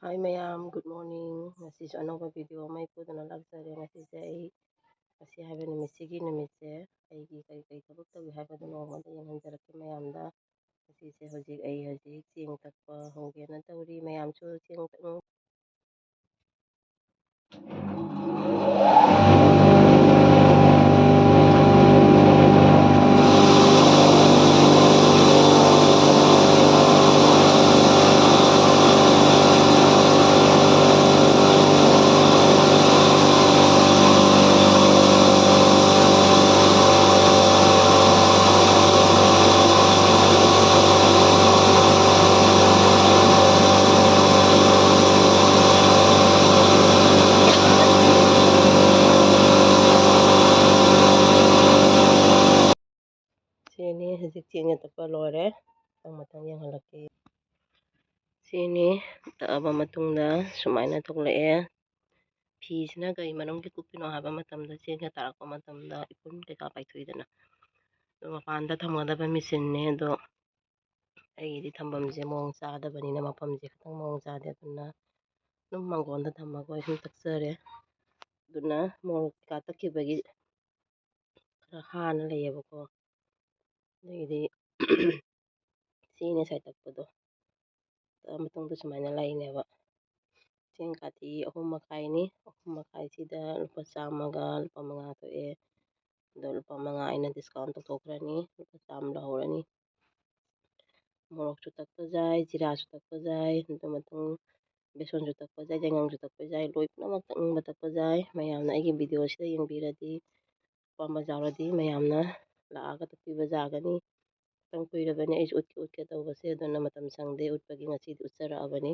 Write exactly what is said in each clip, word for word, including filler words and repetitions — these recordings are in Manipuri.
Hi ꯃꯌꯥꯝ, good morning. ꯉꯁꯤꯁꯨ ꯑꯅꯧꯕ video ꯑꯃ ꯑꯩ ꯄꯨꯗꯨꯅ ꯂꯥꯛꯆꯔꯦ꯫ ꯉꯁꯤꯁꯦ ꯑꯩ, ꯉꯁꯤ ꯍꯥꯏꯕ ꯅꯨꯃꯤꯠꯁꯤꯒꯤ ꯅꯨꯃꯤꯠꯁꯦ ꯑꯩꯒꯤ ꯀꯔꯤ ꯀꯔꯤ ꯊꯕꯛ ꯇꯧꯏ ꯍꯥꯏꯕꯗꯨ ꯅꯣꯡꯃꯗ ꯌꯦꯡꯍꯟꯖꯔꯛꯀꯦ ꯃꯌꯥꯝꯗ꯫ ꯉꯁꯤꯁꯦ ꯍꯧꯖꯤꯛ ꯑꯩ ꯍꯧꯖꯤꯛ ꯆꯦꯡ ꯇꯛꯄ ꯍꯧꯒꯦꯅ ꯇꯧꯔꯤ꯫ ꯃꯌꯥꯝꯁꯨ ꯆꯦꯡ ꯇꯛ-, ꯁꯤꯅꯤ, ꯍꯧꯖꯤꯛ ꯆꯦꯡꯁꯦ ꯇꯛꯄ ꯂꯣꯏꯔꯦ꯫ ꯃꯊꯪ ꯃꯊꯪ ꯌꯦꯡꯍꯜꯂꯛꯀꯦ꯫ ꯁꯤꯅꯤ, ꯇꯛꯑꯕ ꯃꯇꯨꯡꯗ ꯁꯨꯃꯥꯏꯅ ꯊꯣꯛꯂꯛꯑꯦ꯫ ꯐꯤꯁꯤꯅ ꯀꯔꯤ ꯃꯔꯝꯒꯤ ꯀꯨꯞꯄꯤꯅꯣ ꯍꯥꯏꯕ ꯃꯇꯝꯗ, ꯆꯦꯡꯁꯦ ꯇꯥꯔꯛꯄ ꯃꯇꯝꯗ ꯏꯐꯨꯟ ꯀꯩꯀꯥ ꯄꯥꯏꯊꯣꯛꯏꯗꯅ꯫ ꯑꯗꯣ ꯃꯄꯥꯟꯗ ꯊꯝꯒꯗꯕ ꯃꯦꯆꯤꯟꯅꯦ, ꯑꯗꯣ ꯑꯩꯒꯤꯗꯤ ꯊꯝꯐꯝꯁꯦ ꯃꯑꯣꯡ ꯆꯥꯗꯕꯅꯤꯅ, ꯃꯐꯝꯁꯦ ꯈꯤꯇꯪ ꯃꯑꯣꯡ ꯆꯥꯗꯦ, ꯑꯗꯨꯅ ꯑꯗꯨꯝ ꯃꯥꯡꯒꯣꯟꯗ ꯊꯝꯃꯒ ꯑꯩ ꯁꯨꯝ ꯇꯛꯆꯔꯦ꯫ ꯑꯗꯨꯅ ꯃꯣꯔꯣꯛ ꯀꯩꯀꯥ ꯇꯛꯈꯤꯕꯒꯤ ꯈꯔ ꯍꯥꯟꯅ ꯂꯩꯌꯦꯕꯀꯣ꯫ ꯑꯗꯒꯤꯗꯤ ꯁꯤꯅ ꯉꯁꯥꯏ ꯇꯛꯄꯗꯣ꯫ ꯇꯛꯑ ꯃꯇꯨꯡꯗ ꯁꯨꯃꯥꯏꯅ ꯂꯩꯅꯦꯕ꯫ ꯆꯦꯡ ꯀꯥꯇꯤ ꯑꯍꯨꯝ ꯃꯈꯥꯏꯅꯤ꯫ ꯑꯍꯨꯝ ꯃꯈꯥꯏꯁꯤꯗ ꯂꯨꯄꯥ ꯆꯥꯝꯃꯒ ꯂꯨꯄꯥ ꯃꯉꯥ ꯊꯣꯛꯑꯦ꯫ ꯑꯗꯣ ꯂꯨꯄꯥ ꯃꯉꯥ ꯑꯩꯅ discount ꯇꯧꯊꯣꯛꯈ꯭ꯔꯅꯤ꯫ ꯂꯨꯄꯥ ꯆꯥꯝꯃ ꯂꯧꯍꯧꯔꯅꯤ꯫ ꯃꯣꯔꯣꯛꯁꯨ ꯇꯛꯄ ꯌꯥꯏ, ꯖꯤꯔꯥꯁꯨ ꯇꯛꯄ ꯌꯥꯏ, ꯑꯗꯨ ꯃꯇꯨꯡ ꯕꯦꯁꯣꯟꯁꯨ ꯇꯛꯄ ꯌꯥꯏ, ꯌꯥꯏꯉꯪꯁꯨ ꯇꯛꯄ ꯌꯥꯏ, ꯂꯣꯏ ꯄꯨꯝꯅꯃꯛ ꯇꯛꯅꯤꯡꯕ ꯇꯛꯄ ꯌꯥꯏ꯫ ꯃꯌꯥꯝꯅ ꯑꯩꯒꯤ videoꯁꯤꯗ ꯌꯦꯡꯕꯤꯔꯗꯤ, ꯑꯄꯥꯝꯕ ꯌꯥꯎꯔꯗꯤ ꯃꯌꯥꯝꯅ ꯂꯥꯛꯑꯒ ꯇꯛꯄꯤꯕ ꯌꯥꯒꯅꯤ꯫ ꯈꯤꯇꯪ ꯀꯨꯏꯔꯕꯅꯤ ꯑꯩꯁꯨ ꯎꯠꯀꯦ ꯎꯠꯀꯦ ꯇꯧꯕꯁꯦ, ꯑꯗꯨꯅ ꯃꯇꯝ ꯁꯪꯗꯦ ꯎꯠꯄꯒꯤ꯫ ꯉꯁꯤꯗꯤ ꯎꯠꯆꯔꯛꯑꯕꯅꯤ꯫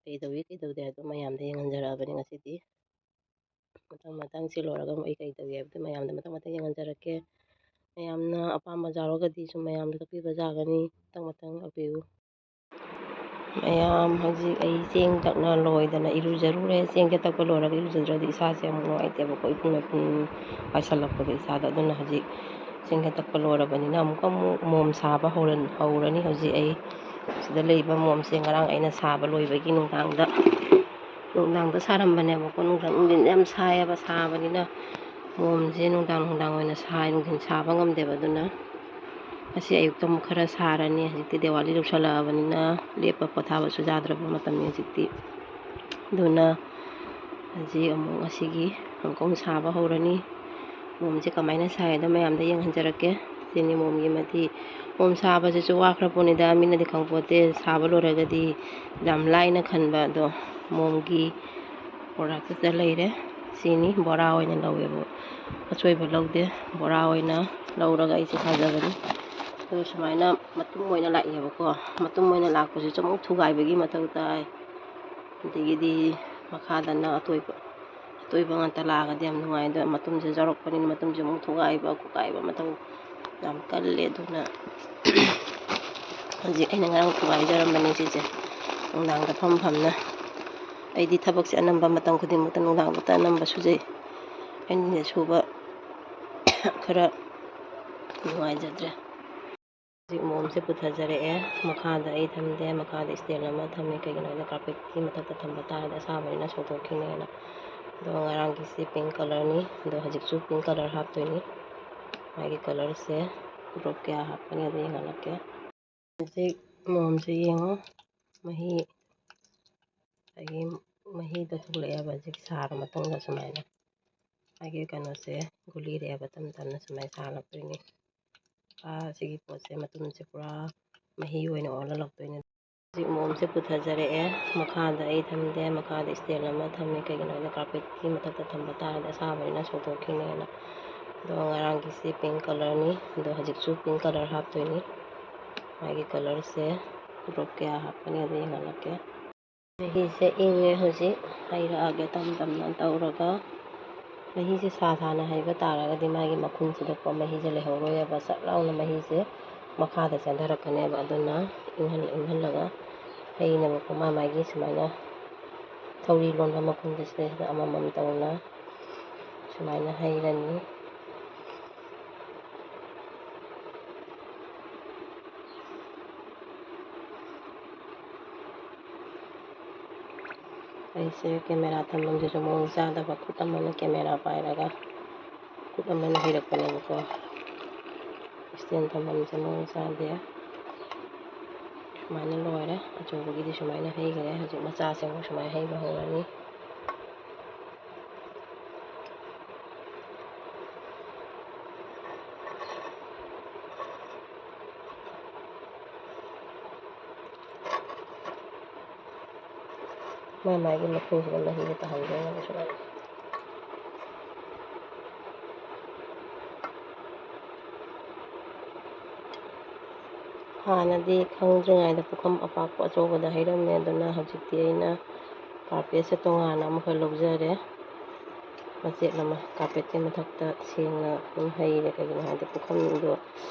ꯀꯩꯗꯧꯏ ꯀꯩꯗꯧꯗꯦ ꯍꯥꯏꯕꯗꯣ ꯃꯌꯥꯝꯗ ꯌꯦꯡꯍꯟꯖꯔꯛꯑꯕꯅꯤ ꯉꯁꯤꯗꯤ꯫ ꯃꯊꯪ ꯃꯊꯪ ꯁꯤ ꯂꯣꯏꯔꯒ ꯑꯃꯨꯛ ꯑꯩ ꯀꯩ ꯇꯧꯏ ꯍꯥꯏꯕꯗꯣ ꯃꯌꯥꯝꯗ ꯃꯊꯪ ꯃꯊꯪ ꯌꯦꯡꯍꯟꯖꯔꯛꯀꯦ꯫ ꯃꯌꯥꯝꯅ ꯑꯄꯥꯝꯕ ꯌꯥꯎꯔꯒꯗꯤ ꯁꯨꯝ ꯃꯌꯥꯝꯗ ꯇꯥꯛꯄꯤꯕ ꯌꯥꯒꯅꯤ꯫ ꯃꯊꯪ ꯃꯊꯪ ꯂꯥꯛꯄꯤꯌꯨ꯫ ꯃꯌꯥꯝ, ꯍꯧꯖꯤꯛ ꯑꯩ ꯆꯦꯡ ꯇꯛꯅ ꯂꯣꯏꯗꯅ ꯏꯔꯨꯖꯔꯨꯔꯦ꯫ ꯆꯦꯡꯁꯦ ꯇꯛꯄ ꯂꯣꯏꯔꯒ ꯏꯔꯨꯖꯗ꯭ꯔꯗꯤ ꯏꯁꯥꯁꯦ ꯌꯥꯝ ꯅꯨꯡꯉꯥꯏꯇꯦꯕꯀꯣ, ꯏꯐꯨꯟ ꯋꯥꯏꯐꯨꯟ ꯄꯥꯏꯁꯜꯂꯛꯄꯗꯣ ꯏꯁꯥꯗ꯫ ꯑꯗꯨꯅ ꯍꯧꯖꯤꯛ ꯆꯦꯡꯁꯦ ꯇꯛꯄ ꯂꯣꯏꯔꯕꯅꯤꯅ ꯑꯃꯨꯛꯀ ꯑꯃꯨꯛ ꯃꯣꯝ ꯁꯥꯕ ꯍꯧꯔ-, ꯍꯧꯔꯅꯤ ꯍꯧꯖꯤꯛ ꯑꯩ꯫ ꯁꯤꯗ ꯂꯩꯕ ꯃꯣꯝꯁꯦ ꯉꯔꯥꯡ ꯑꯩꯅ ꯁꯥꯕ ꯂꯣꯏꯕꯒꯤ ꯅꯨꯡꯗꯥꯡꯗ, ꯅꯨꯡꯗꯥꯡꯗ ꯁꯥꯔꯝꯕꯅꯦꯕꯀꯣ꯫ ꯅꯨꯡꯗꯥꯡ, ꯅꯨꯡꯊꯤꯟꯗ ꯌꯥꯝ ꯁꯥꯏꯌꯦꯕ, ꯁꯥꯕꯅꯤꯅ ꯃꯣꯝꯁꯦ ꯅꯨꯡꯗꯥꯡ, ꯅꯨꯡꯗꯥꯡ ꯑꯣꯏꯅ ꯁꯥꯏ, ꯅꯨꯡꯊꯤꯟ ꯁꯥꯕ ꯉꯝꯗꯦꯕ꯫ ꯑꯗꯨꯅ ꯉꯁꯤ ꯑꯌꯨꯛꯇ ꯑꯃꯨꯛ ꯈꯔ ꯁꯥꯔꯅꯤ꯫ ꯍꯧꯖꯤꯛꯇꯤ ꯗꯤꯋꯥꯂꯤ ꯌꯧꯁꯜꯂꯛꯑꯕꯅꯤꯅ ꯂꯦꯞꯄ ꯄꯣꯊꯥꯕꯁꯨ ꯌꯥꯗ꯭ꯔꯕ ꯃꯇꯝꯅꯤ ꯍꯧꯖꯤꯛꯇꯤ꯫ ꯑꯗꯨꯅ ꯍꯧꯖꯤꯛ ꯑꯃꯨꯛ ꯉꯁꯤꯒꯤ ꯍꯪꯀꯧ ꯁꯥꯕ ꯍꯧꯔꯅꯤ꯫ ꯃꯣꯝꯁꯦ ꯀꯃꯥꯏꯅ ꯁꯥꯏ ꯍꯥꯏꯗꯣ ꯃꯌꯥꯝꯗ ꯌꯦꯡꯍꯟꯖꯔꯛꯀꯦ꯫ ꯁꯤꯅꯤ ꯃꯣꯝꯒꯤ ꯃꯊꯤ꯫ ꯃꯣꯝ ꯁꯥꯕꯁꯤꯁꯨ ꯋꯥꯈ꯭ꯔ ꯄꯣꯠꯅꯤꯗ, ꯃꯤꯅꯗꯤ ꯈꯪꯄꯣꯠꯇꯦ꯫ ꯁꯥꯕ ꯂꯣꯏꯔꯒꯗꯤ ꯌꯥꯝ ꯂꯥꯏꯅ ꯈꯟꯕ, ꯑꯗꯣ ꯃꯣꯝꯒꯤ ꯄ꯭ꯔꯣꯗꯛꯁꯤꯗ ꯂꯩꯔꯦ꯫ ꯁꯤꯅꯤ ꯕꯣꯔꯥ ꯑꯣꯏꯅ ꯂꯧꯋꯦꯕ, ꯑꯆꯣꯏꯕ ꯂꯧꯗꯦ, ꯕꯣꯔꯥ ꯑꯣꯏꯅ ꯂꯧꯔꯒ ꯑꯩꯁꯦ ꯁꯥꯖꯕꯅꯤ꯫ ꯑꯗꯣ ꯁꯨꯃꯥꯏꯅ ꯃꯇꯨꯝ ꯑꯣꯏꯅ ꯂꯥꯛꯑꯦꯕꯀꯣ꯫ ꯃꯇꯨꯝ ꯑꯣꯏꯅ ꯂꯥꯛꯄꯁꯤꯁꯨ ꯑꯃꯨꯛ ꯊꯨꯒꯥꯏꯕꯒꯤ ꯃꯊꯧ ꯇꯥꯏ꯫ ꯑꯗꯒꯤꯗꯤ ꯃꯈꯥꯗꯅ ꯑꯇꯣꯏꯕ, ꯑꯇꯣꯏꯕ ꯉꯥꯛꯇ ꯂꯥꯛꯑꯒꯗꯤ ꯌꯥꯝ ꯅꯨꯡꯉꯥꯏ꯫ ꯑꯗꯣ ꯃꯇꯨꯝꯁꯦ ꯌꯥꯎꯔꯛꯄꯅꯤꯅ ꯃꯇꯨꯝꯁꯦ ꯑꯃꯨꯛ ꯊꯨꯒꯥꯏꯕ ꯈꯣꯠꯀꯥꯏꯕ ꯃꯊꯧ ꯌꯥꯝ ꯀꯜꯂꯦ꯫ ꯑꯗꯨꯅ ꯍꯧꯖꯤꯛ ꯑꯩꯅ ꯉꯔꯥꯡ ꯊꯨꯒꯥꯏꯖꯔꯝꯕꯅꯦ ꯁꯤꯁꯦ, ꯅꯨꯡꯗꯥꯡꯗ ꯐꯝ ꯐꯝꯅ꯫ ꯑꯩꯗꯤ ꯊꯕꯛꯁꯦ ꯑꯅꯝꯕ ꯃꯇꯝ ꯈꯨꯗꯤꯡꯃꯛꯇ ꯅꯨꯡꯗꯥꯡꯗꯇ ꯑꯅꯝꯕ ꯁꯨꯖꯩ꯫ ꯑꯩꯅ ꯁꯨꯕ ꯈꯔ ꯅꯨꯡꯉꯥꯏꯖꯗ꯭ꯔꯦ꯫ ꯍꯧꯖꯤꯛ ꯃꯣꯝꯁꯦ ꯄꯨꯊꯖꯔꯛꯑꯦ꯫ ꯃꯈꯥꯗ ꯑꯩ ꯊꯝꯗꯦ, ꯃꯈꯥꯗ ꯏꯁꯇꯦꯟ ꯑꯃ ꯊꯝꯃꯤ꯫ ꯀꯩꯒꯤꯅꯣ ꯍꯥꯏꯗ ꯀꯥꯔꯄꯦꯠꯀꯤ ꯃꯊꯛꯇ ꯊꯝꯕ ꯇꯥꯔꯗꯤ ꯑꯁꯥꯕꯅꯤꯅ ꯁꯧꯗꯣꯛꯈꯤꯅꯦꯅ꯫ ꯑꯗꯣ ꯉꯔꯥꯡꯒꯤꯁꯤ ꯄꯤꯡ ꯀꯂꯔꯅꯤ, ꯑꯗꯣ ꯍꯧꯖꯤꯛꯁꯨ ꯄꯤꯡ ꯀꯂꯔ ꯍꯥꯞꯇꯣꯏꯅꯤ꯫ ꯃꯥꯒꯤ ꯀꯂꯔꯁꯦ ꯗ꯭ꯔꯣꯞ ꯀꯌꯥ ꯍꯥꯞꯀꯅꯤ ꯑꯗꯨ ꯌꯦꯡꯍꯜꯂꯛꯀꯦ꯫ ꯍꯧꯖꯤꯛ ꯃꯣꯝꯁꯦ ꯌꯦꯡꯉꯣ, ꯃꯍꯤ, ꯉꯁꯥꯏꯒꯤ ꯃꯍꯤꯗꯣ ꯊꯣꯛꯂꯛꯑꯦꯕ ꯍꯧꯖꯤꯛ ꯁꯥꯔ ꯃꯇꯨꯡꯗ꯫ ꯁꯨꯃꯥꯏꯅ ꯃꯥꯒꯤ ꯀꯩꯅꯣꯁꯦ ꯒꯨꯂꯤꯔꯛꯑꯦꯕ, ꯇꯞꯅ ꯇꯞꯅ ꯁꯨꯃꯥꯏꯅ ꯁꯥꯍꯜꯂꯛꯇꯣꯏꯅꯤ꯫ ꯑꯥ, ꯁꯤꯒꯤ ꯄꯣꯠꯁꯦ ꯃꯇꯨꯝꯁꯦ ꯄꯨꯔꯥ ꯃꯍꯤ ꯑꯣꯏꯅ ꯑꯣꯜꯍꯜꯂꯛꯇꯣꯏꯅꯤ꯫ ꯍꯧꯖꯤꯛ ꯃꯣꯝꯁꯦ ꯄꯨꯊꯖꯔꯛꯑꯦ꯫ ꯃꯈꯥꯗ ꯑꯩ ꯊꯝꯗꯦ, ꯃꯈꯥꯗ ꯏꯁꯇꯦꯟ ꯑꯃ ꯊꯝꯃꯤ꯫ ꯀꯩꯒꯤꯅꯣ ꯍꯥꯏꯗ ꯀꯥꯔꯄꯦꯠꯀꯤ ꯃꯊꯛꯇ ꯊꯝꯕ ꯇꯥꯔꯗꯤ ꯑꯁꯥꯕꯅꯤꯅ ꯁꯧꯗꯣꯛꯈꯤꯅꯦꯅ꯫ ꯑꯗꯣ ꯉꯔꯥꯡꯒꯤꯁꯤ ꯄꯤꯡ ꯀꯂꯔꯅꯤ, ꯑꯗꯣ ꯍꯧꯖꯤꯛꯁꯨ ꯄꯤꯡ ꯀꯂꯔ ꯍꯥꯞꯇꯣꯏꯅꯤ꯫ ꯃꯥꯒꯤ ꯀꯂꯔꯁꯦ ꯗ꯭ꯔꯣꯞ ꯀꯌꯥ ꯍꯥꯞꯀꯅꯤ ꯑꯗꯨ ꯌꯦꯡꯍꯜꯂꯛꯀꯦ꯫ ꯃꯍꯤꯁꯦ ꯏꯪꯉꯦ ꯍꯧꯖꯤꯛ, ꯍꯩꯔꯛꯑꯒꯦ ꯇꯞ ꯇꯞꯅ ꯇꯧꯔꯒ꯫ ꯃꯍꯤꯁꯦ ꯁꯥ ꯁꯥꯅ ꯍꯩꯕ ꯇꯥꯔꯒꯗꯤ ꯃꯥꯒꯤ ꯃꯈꯨꯝꯁꯤꯗꯀꯣ ꯃꯍꯤꯁꯦ ꯂꯩꯍꯧꯔꯣꯏꯕ, ꯆꯞ ꯂꯥꯎꯅ ꯃꯍꯤꯁꯦ ꯃꯈꯥꯗ ꯆꯦꯟꯊꯔꯛꯀꯅꯦꯕ꯫ ꯑꯗꯨꯅ ꯏꯪꯍꯜ ꯏꯪꯍꯜꯂꯒ ꯍꯩꯅꯕꯀꯣ, ꯃꯥ ꯃꯥꯒꯤ ꯁꯨꯃꯥꯏꯅ ꯊꯧꯔꯤ ꯂꯣꯟꯕ ꯃꯈꯨꯝꯁꯦ ꯁꯤꯗꯩꯁꯤꯗ ꯑꯃꯃꯝ ꯇꯧꯅ ꯁꯨꯃꯥꯏꯅ ꯍꯩꯔꯅꯤ꯫ ꯑꯩꯁꯦ ꯀꯦꯃꯦꯔꯥ ꯊꯝꯐꯝꯁꯤꯁꯨ ꯃꯑꯣꯡ ꯆꯥꯗꯕ, ꯈꯨꯠ ꯑꯃꯅ ꯀꯦꯃꯦꯔꯥ ꯄꯥꯏꯔꯒ ꯈꯨꯠ ꯑꯃꯅ ꯍꯩꯔꯛꯄꯅꯦꯕꯀꯣ꯫ ꯏꯁꯇꯦꯟ ꯊꯝꯐꯝꯁꯦ ꯃꯑꯣꯡ ꯆꯥꯗꯦ꯫ ꯁꯨꯃꯥꯏꯅ ꯂꯣꯏꯔꯦ꯫ ꯑꯆꯧꯕꯒꯤꯗꯤ ꯁꯨꯃꯥꯏꯅ ꯍꯩꯈ꯭ꯔꯦ꯫ ꯍꯧꯖꯤꯛ ꯃꯆꯥꯁꯦ ꯑꯃꯨꯛ ꯁꯨꯃꯥꯏꯅ ꯍꯩꯕ ꯍꯧꯔꯅꯤ꯫ ꯃꯥꯏ ꯃꯥꯏꯒꯤ ꯃꯈꯨꯝꯁꯤꯗ ꯃꯍꯤꯁꯦ ꯇꯥꯍꯟꯗꯣꯏꯅꯦꯕ ꯁꯨꯃꯥꯏꯅ꯫ ꯍꯥꯟꯅꯗꯤ ꯈꯪꯗ꯭ꯔꯤꯉꯩꯗ ꯄꯨꯈꯝ ꯑꯄꯥꯛꯄ ꯑꯆꯧꯕꯗ ꯍꯩꯔꯝꯃꯦ, ꯑꯗꯨꯅ ꯍꯧꯖꯤꯛꯇꯤ ꯑꯩꯅ ꯀꯥꯔꯄꯦꯠꯁꯦ ꯇꯣꯉꯥꯟꯅ ꯑꯃꯈꯛ ꯂꯧꯖꯔꯦ꯫ ꯃꯆꯦꯠ ꯑꯃ ꯀꯥꯔꯄꯦꯠꯀꯤ ꯃꯊꯛꯇ ꯁꯦꯡꯅ ꯑꯗꯨꯝ ꯍꯩꯔꯦ꯫ ꯀꯩꯒꯤꯅꯣ ꯍꯥꯏꯗꯤ ꯄꯨꯈꯝꯗꯣ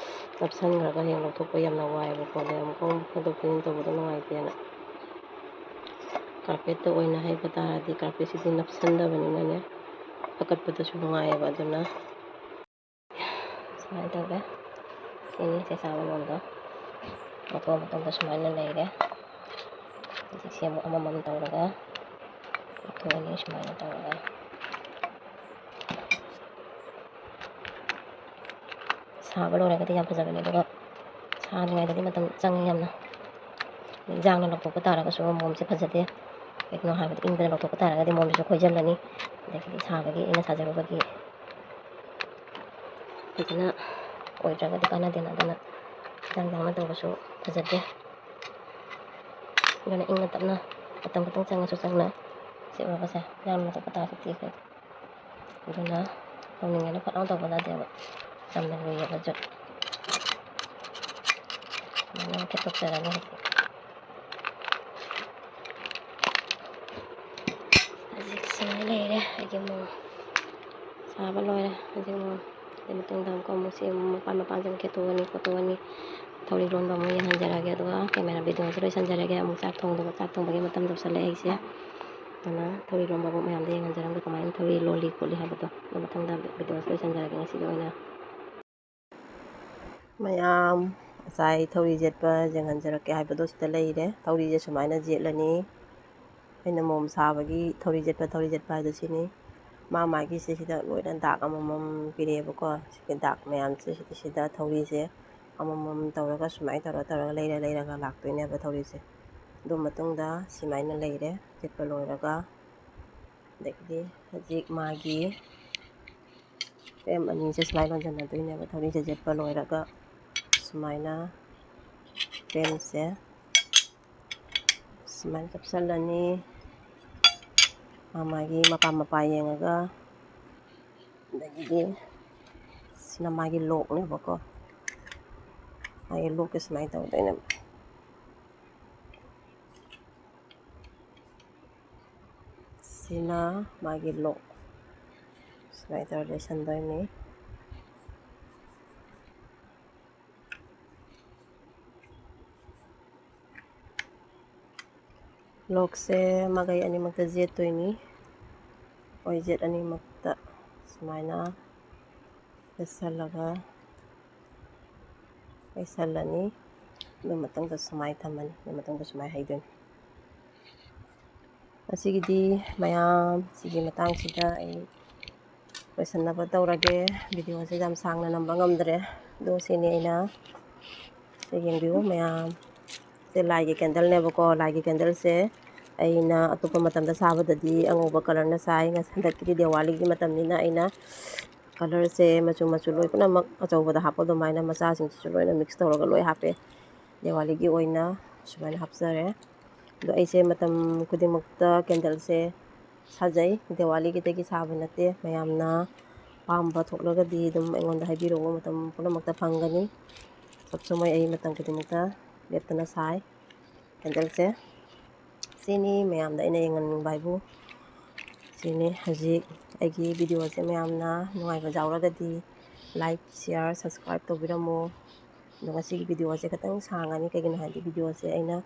ꯅꯞꯁꯟꯈ꯭ꯔꯒ ꯍꯌꯦꯡ ꯂꯧꯊꯣꯛꯄ ꯌꯥꯝꯅ ꯋꯥꯏꯑꯦꯕꯀꯣ, ꯑꯗꯩ ꯑꯃꯨꯛꯀ ꯑꯃꯨꯛ ꯐꯦꯡꯗꯣꯛ ꯐꯦꯡꯖꯤꯟ ꯇꯧꯕꯗꯣ ꯅꯨꯡꯉꯥꯏꯇꯦꯅ꯫ ꯀꯥꯔꯄꯦꯠꯇ ꯑꯣꯏꯅ ꯍꯩꯕ ꯇꯥꯔꯗꯤ ꯀꯥꯔꯄꯦꯠꯁꯤꯗꯤ ꯅꯞꯁꯟꯗꯕꯅꯤꯅꯅꯦ, ꯐꯀꯠꯄꯗꯁꯨ ꯅꯨꯡꯉꯥꯏꯌꯦꯕ꯫ ꯑꯗꯨꯅ ꯁꯨꯃꯥꯏꯅ ꯇꯧꯔꯦ꯫ ꯁꯤꯅꯤ ꯆꯦ ꯆꯥꯡ ꯃꯑꯣꯡꯗꯣ꯫ ꯂꯧꯊꯣꯛꯑ ꯃꯇꯨꯡꯗ ꯁꯨꯃꯥꯏꯅ ꯂꯩꯔꯦ꯫ ꯍꯧꯖꯤꯛꯁꯦ ꯑꯃꯨꯛ ꯑꯃꯃꯝ ꯇꯧꯔꯒ ꯂꯧꯊꯣꯛꯑꯅꯤ꯫ ꯁꯨꯃꯥꯏꯅ ꯇꯧꯔꯒ ꯁꯥꯕ ꯂꯣꯏꯔꯒꯗꯤ ꯌꯥꯝ ꯐꯖꯕꯅꯦ, ꯑꯗꯨꯒ ꯁꯥꯗ꯭ꯔꯤꯉꯩꯗꯗꯤ ꯃꯇꯝ ꯆꯪꯉꯤ ꯌꯥꯝꯅ꯫ ꯏꯟꯖꯥꯡꯅ ꯂꯧꯊꯣꯛꯄ ꯇꯥꯔꯒꯁꯨ ꯃꯣꯝꯁꯦ ꯐꯖꯗꯦ꯫ ꯀꯩꯒꯤꯅꯣ ꯍꯥꯏꯕꯗ ꯏꯪꯗꯅ ꯂꯧꯊꯣꯛꯄ ꯇꯥꯔꯒꯗꯤ ꯃꯣꯝꯁꯤꯁꯨ ꯈꯣꯏꯖꯤꯜꯂꯅꯤ, ꯑꯗꯒꯤꯗꯤ ꯁꯥꯕꯒꯤ ꯑꯩꯅ ꯁꯥꯖꯔꯨꯕꯒꯤ ꯐꯖꯅ ꯑꯣꯏꯗ꯭ꯔꯒꯗꯤ ꯀꯥꯟꯅꯗꯦꯅ, ꯑꯗꯨꯅ ꯏꯟꯖꯥꯡ ꯏꯟꯖꯥꯡꯅ ꯇꯧꯕꯁꯨ ꯐꯖꯗꯦ꯫ ꯑꯗꯨꯅ ꯏꯪꯅ ꯇꯞꯅ ꯃꯇꯝ ꯈꯤꯇꯪ ꯆꯪꯉꯁꯨ ꯆꯪꯅ ꯁꯦꯠꯂꯒꯁꯦ ꯏꯟꯖꯥꯡ ꯂꯧꯊꯣꯛꯄ ꯇꯥꯔꯁꯨ ꯇꯦꯛꯈ꯭ꯔꯦ꯫ ꯑꯗꯨꯅ ꯇꯧꯅꯤꯡꯉꯦꯅ ꯐꯠ ꯂꯥꯎꯅ ꯇꯧꯕ ꯌꯥꯗꯦꯕ꯫ ꯌꯥꯝꯅ ꯂꯨꯏꯌꯦꯕ ꯖꯨꯠ꯫ ꯁꯨꯃꯥꯏꯅ ꯈꯦꯠꯇꯣꯛꯆꯔꯅꯤ ꯍꯧꯖꯤꯛ꯫ ꯍꯧꯖꯤꯛ ꯁꯨꯃꯥꯏꯅ ꯂꯩꯔꯦ ꯑꯩꯒꯤ ꯃꯑꯣꯡ꯫ ꯁꯥꯕ ꯂꯣꯏꯔꯦ ꯍꯧꯖꯤꯛ ꯃꯑꯣꯡ꯫ ꯑꯗꯩ ꯃꯇꯨꯡꯗ ꯑꯃꯨꯛꯀ ꯑꯃꯨꯛ ꯁꯤ ꯑꯃꯨꯛ ꯃꯄꯥꯟ ꯃꯄꯥꯟꯁꯦ ꯑꯃꯨꯛ ꯈꯦꯠꯇꯣꯛꯑꯅꯤ ꯈꯣꯠꯇꯣꯛꯑꯅꯤ꯫ ꯊꯧꯔꯤ ꯂꯣꯟꯕ ꯑꯃꯨꯛ ꯌꯦꯡꯍꯟꯖꯔꯛꯑꯒꯦ, ꯑꯗꯨꯒ ꯀꯦꯃꯦꯔꯥ ꯚꯤꯗꯤꯑꯣꯁꯦ ꯂꯣꯏꯁꯟꯖꯔꯒꯦ꯫ ꯑꯃꯨꯛ ꯆꯥꯛ ꯊꯣꯡꯗꯕ, ꯆꯥꯛ ꯊꯣꯡꯕꯒꯤ ꯃꯇꯝ ꯌꯧꯁꯜꯂꯛꯑꯦ ꯑꯩꯁꯦ꯫ ꯑꯗꯨꯅ ꯊꯧꯔꯤ ꯂꯣꯟꯕꯕꯨ ꯃꯌꯥꯝꯗ ꯌꯦꯡꯍꯟꯖꯔꯝꯒꯦ ꯀꯃꯥꯏꯅ ꯊꯧꯔꯤ ꯂꯣꯜꯂꯤ ꯈꯣꯠꯂꯤ ꯍꯥꯏꯕꯗꯣ꯫ ꯑꯗꯨ ꯃꯊꯪꯗ ꯚꯤꯗꯤꯑꯣꯁꯦ ꯂꯣꯏꯁꯟꯖꯔꯒꯦ ꯉꯁꯤꯒꯤ ꯑꯣꯏꯅ꯫ ꯃꯌꯥꯝ ꯉꯁꯥꯏ ꯊꯧꯔꯤ ꯌꯦꯠꯄ ꯌꯦꯡꯍꯟꯖꯔꯛꯀꯦ ꯍꯥꯏꯕꯗꯣ ꯁꯤꯗ ꯂꯩꯔꯦ꯫ ꯊꯧꯔꯤꯁꯦ ꯁꯨꯃꯥꯏꯅ ꯌꯦꯠꯂꯅꯤ꯫ ꯑꯩꯅ ꯃꯣꯝ ꯁꯥꯕꯒꯤ ꯊꯧꯔꯤ ꯆꯠꯄ, ꯊꯧꯔꯤ ꯆꯠꯄ ꯍꯥꯏꯗꯣ ꯁꯤꯅꯤ꯫ ꯃꯥ ꯃꯥꯒꯤꯁꯦ ꯁꯤꯗ ꯂꯣꯏꯅ ꯗꯥꯛ ꯑꯃꯃꯝ ꯄꯤꯔꯛꯑꯦꯕꯀꯣ꯫ ꯁꯤꯒꯤ ꯗꯥꯛ ꯃꯌꯥꯝꯁꯦ ꯁꯤꯗ, ꯁꯤꯗ ꯊꯧꯔꯤꯁꯦ ꯑꯃꯃꯝ ꯇꯧꯔꯒ ꯁꯨꯃꯥꯏꯅ ꯇꯧꯔ ꯇꯧꯔꯒ ꯂꯩꯔ ꯂꯩꯔꯒ ꯂꯥꯛꯇꯣꯏꯅꯦꯕ ꯊꯧꯔꯤꯁꯦ꯫ ꯑꯗꯨ ꯃꯇꯨꯡꯗ ꯁꯤꯃꯥꯏꯅ ꯂꯩꯔꯦ ꯆꯠꯄ ꯂꯣꯏꯔꯒ꯫ ꯑꯗꯒꯤꯗꯤ ꯍꯧꯖꯤꯛ ꯃꯥꯒꯤ ꯐ꯭ꯔꯦꯝ ꯑꯅꯤꯁꯦ ꯁꯨꯃꯥꯏꯅ ꯂꯣꯟꯁꯤꯟꯅꯗꯣꯏꯅꯦꯕ꯫ ꯊꯧꯔꯤꯁꯦ ꯆꯠꯄ ꯂꯣꯏꯔꯒ ꯁꯨꯃꯥꯏꯅ ꯐ꯭ꯔꯦꯝꯁꯦ ꯁꯨꯃꯥꯏꯅ ꯆꯞꯁꯤꯜꯂꯅꯤ꯫ ꯃꯥ ꯃꯥꯒꯤ ꯃꯄꯥ ꯃꯄꯥ ꯌꯦꯡꯉꯒ꯫ ꯑꯗꯒꯤꯗꯤ ꯁꯤꯅ ꯃꯥꯒꯤ ꯂꯣꯛꯅꯦꯕꯀꯣ꯫ ꯃꯥꯒꯤ ꯂꯣꯛꯁꯦ ꯁꯨꯃꯥꯏꯅ ꯇꯧꯗꯣꯏꯅꯦꯕ꯫ ꯁꯤꯅ ꯃꯥꯒꯤ ꯂꯣꯛ꯫ ꯁꯨꯃꯥꯏꯅ ꯇꯧꯔ ꯂꯣꯏꯁꯟꯗꯣꯏꯅꯤ꯫ ꯂꯣꯛꯁꯦ ꯃꯥꯏꯀꯩ ꯑꯅꯤꯃꯛꯇ ꯌꯦꯠꯇꯣꯏꯅꯤ꯫ ꯑꯣꯏꯖꯦꯠ ꯑꯅꯤꯃꯛꯇ ꯁꯨꯃꯥꯏꯅ ꯌꯦꯠꯁꯜꯂꯒ ꯂꯩꯁꯜꯂꯅꯤ꯫ ꯑꯗꯨ ꯃꯇꯨꯡꯗ ꯁꯨꯃꯥꯏꯅ ꯊꯝꯃꯅꯤ꯫ ꯑꯗꯨ ꯃꯇꯨꯡꯗ ꯁꯨꯃꯥꯏꯅ ꯍꯩꯗꯣꯏꯅꯤ꯫ ꯉꯁꯤꯒꯤꯗꯤ ꯃꯌꯥꯝ ꯁꯤꯒꯤ ꯃꯇꯥꯡꯁꯤꯗ ꯑꯩ ꯂꯣꯏꯁꯟꯅꯕ ꯇꯧꯔꯒꯦ꯫ ꯚꯤꯗꯤꯑꯣꯁꯦ ꯌꯥꯝ ꯁꯥꯡꯅ ꯅꯝꯕ ꯉꯝꯗ꯭ꯔꯦ꯫ ꯑꯗꯣ ꯁꯤꯅꯤ ꯑꯩꯅ, ꯁꯤ ꯌꯦꯡꯕꯤꯌꯨ ꯃꯌꯥꯝ꯫ ꯁꯦ ꯂꯥꯏꯒꯤ ꯀꯦꯟꯗꯜꯅꯦꯕꯀꯣ꯫ ꯂꯥꯏꯒꯤ ꯀꯦꯟꯗꯜꯁꯦ ꯑꯩꯅ ꯑꯇꯣꯞꯄ ꯃꯇꯝꯗ ꯁꯥꯕꯗꯗꯤ ꯑꯉꯧꯕ ꯀꯂꯔꯅ ꯁꯥꯏ꯫ ꯉ-, ꯍꯟꯗꯛꯀꯤꯗꯤ ꯗꯤꯋꯥꯂꯤꯒꯤ ꯃꯇꯝꯅꯤꯅ ꯑꯩꯅ ꯀꯂꯔꯁꯦ ꯃꯆꯨ ꯃꯆꯨ ꯂꯣꯏ ꯄꯨꯝꯅꯃꯛ ꯑꯆꯧꯕꯗ ꯍꯥꯞꯄ ꯑꯗꯨꯃꯥꯏꯅ ꯃꯆꯥꯁꯤꯡꯁꯤꯁꯨ ꯂꯣꯏꯅ ꯃꯤꯛꯁ ꯇꯧꯔꯒ ꯂꯣꯏ ꯍꯥꯞꯄꯦ꯫ ꯗꯤꯋꯥꯂꯤꯒꯤ ꯑꯣꯏꯅ ꯁꯨꯃꯥꯏꯅ ꯍꯥꯞꯆꯔꯦ꯫ ꯑꯗꯣ ꯑꯩꯁꯦ ꯃꯇꯝ ꯈꯨꯗꯤꯡꯃꯛꯇ ꯀꯦꯟꯗꯜꯁꯦ ꯁꯥꯖꯩ꯫ ꯗꯤꯋꯥꯂꯤꯒꯤꯗꯒꯤ ꯁꯥꯕ ꯅꯠꯇꯦ꯫ ꯃꯌꯥꯝꯅ ꯄꯥꯝꯕ ꯊꯣꯛꯂꯒꯗꯤ ꯑꯗꯨꯝ ꯑꯩꯉꯣꯟꯗ ꯍꯥꯏꯕꯤꯔꯛꯑꯣ꯫ ꯃꯇꯝ ꯄꯨꯝꯅꯃꯛꯇ ꯐꯪꯒꯅꯤ꯫ ꯁꯣꯞꯁꯨꯃꯩ ꯑꯩ ꯃꯇꯝ ꯈꯨꯗꯤꯡꯃꯛꯇ ꯂꯦꯞꯇꯅ ꯁꯥꯏ ꯀꯦꯟꯗꯜꯁꯦ꯫ ꯁꯤꯅꯤ ꯃꯌꯥꯝꯗ ꯑꯩꯅ ꯌꯦꯡꯍꯟꯅꯤꯡꯕ ꯍꯥꯏꯕꯨ ꯁꯤꯅꯤ꯫ ꯍꯧꯖꯤꯛ ꯑꯩꯒꯤ ꯚꯤꯗꯤꯑꯣꯁꯦ ꯃꯌꯥꯝꯅ ꯅꯨꯡꯉꯥꯏꯕ ꯌꯥꯎꯔꯒꯗꯤ like, share, subscribe ꯇꯧꯕꯤꯔꯝꯃꯣ꯫ ꯑꯗꯣ ꯉꯁꯤꯒꯤ ꯚꯤꯗꯤꯑꯣꯁꯦ ꯈꯤꯇꯪ ꯁꯥꯡꯉꯅꯤ, ꯀꯩꯒꯤꯅꯣ ꯍꯥꯏꯗꯤ ꯚꯤꯗꯤꯑꯣꯁꯦ ꯑꯩꯅ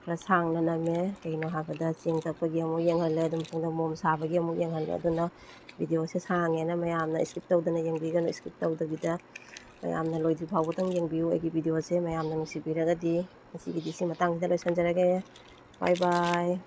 ꯈꯔ ꯁꯥꯡꯅ ꯅꯝꯃꯦ꯫ ꯀꯩꯒꯤꯅꯣ ꯍꯥꯏꯕꯗ ꯆꯦꯡ ꯇꯛꯄꯒꯤ ꯑꯃꯨꯛ ꯌꯦꯡꯍꯜꯂꯦ, ꯑꯗꯨ ꯃꯇꯨꯡꯗ ꯃꯣꯝ ꯁꯥꯕꯒꯤ ꯑꯃꯨꯛ ꯌꯦꯡꯍꯜꯂꯦ꯫ ꯑꯗꯨꯅ ꯚꯤꯗꯤꯑꯣꯁꯦ ꯁꯥꯡꯉꯦꯅ ꯃꯌꯥꯝꯅ skip ꯇꯧꯗꯅ ꯌꯦꯡꯕꯤꯒꯅꯨ꯫ Skip ꯇꯧꯗꯕꯤꯗ ꯃꯌꯥꯝꯅ ꯂꯣꯏꯗ꯭ꯔꯤ ꯐꯥꯎꯕꯇꯪ ꯌꯦꯡꯕꯤꯌꯨ ꯑꯩꯒꯤ ꯚꯤꯗꯤꯑꯣꯁꯦ꯫ ꯃꯌꯥꯝꯅ ꯅꯨꯡꯁꯤꯕꯤꯔꯒꯗꯤ ꯉꯁꯤꯒꯤꯗꯤ ꯁꯤ ꯃꯇꯥꯡꯁꯤꯗ ꯂꯣꯏꯁꯤꯟꯖꯔꯒꯦ꯫ Bye bye꯫